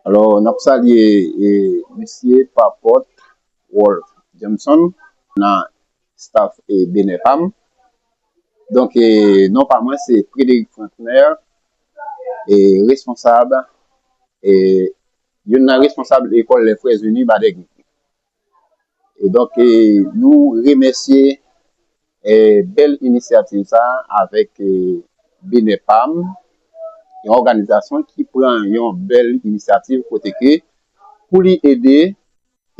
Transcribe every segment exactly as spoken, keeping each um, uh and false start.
Alò, n ap salye e, mesye Papot Wolf Jameson nan staff e, BNEPAM. Donk, e, non pa mwen, se Frédéric Frantner, e, responsab, e, youn nan responsab lekòl Les Frères Unis Badègrigri. E donk, e, nou remèsye e, bèl inisyativ sa a avèk e, BNEPAM, yon òganizasyon ki pran yon bèl inisyativ kote ke pou li ede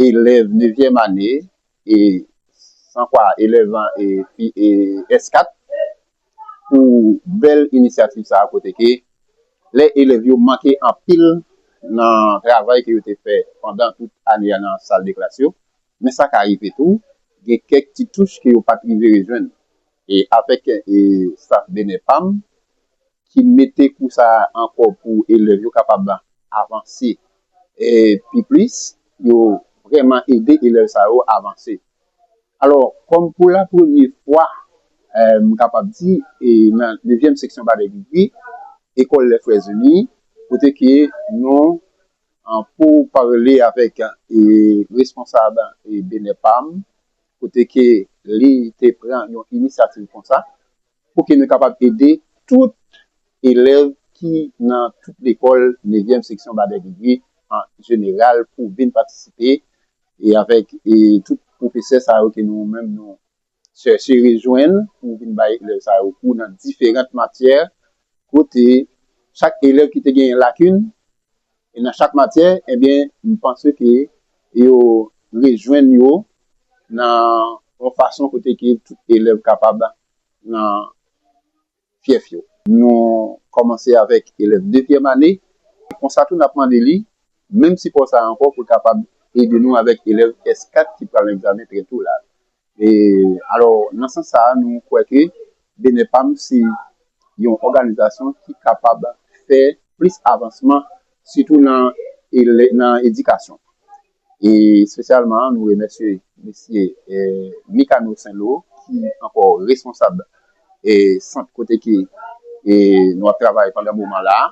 elèv nevyèm ane e sankwa elèv an e, e S kat pou bèl inisyativ sa a kote ke lè elèv yo manke anpil nan travay ke yo te fè pandan tout ane a nan sal de klas yo, men sa ka rive tou, gen kèk ti touch ke yo pa t rive rejwenn. E avèk e, staff BNEPAM ki mete kou sa a ankò pou elèv yo kapab avanse e pi plis, yo vrèman ede elèv sa yo avanse. Alò, kòm pou la premye fwa, e, m kapab di, e, nan nevyèm seksyon Badègrigri, ekòl Les Frères Unis, kote ke nou an, pou pale avèk e, responsab e, BNEPAM, kote ke li te pran yon inisyativ konsa, pou ke nou kapab ede tout elèv ki nan tout lekòl nevyèm seksyon Badègrigri an jeneral pou vin patisipe e avèk e, tout pwofesè sa yo ke nou menm nou chèche rejwenn pou vin bay elèv sa yo kou nan diferan matyè, kote chak elèv ki te genyen lakin e nan chak matyè, ebyen, m panse ke yo rejwenn yo nan yon fason kote ke tout elèv kapab nan fyèf yo. Nou kòmanse avèk elèv dezyèm ane. Konsa tou, n ap mande li menm sipò sa a ankò pou l kapab ede nou avèk elèv S kat ki pral egzamen trè tou la. E, alò, nan sans sa a, nou kwè ke BNEPAM se yon òganizasyon ki kapab fè plis avansman, sitou nan, ele- nan edikasyon. E espesyalman, nou remèsye mesye e, Mikano Senlo, ki ankò responsab e, sant kote ke e, nou ap travay pandan moman la a.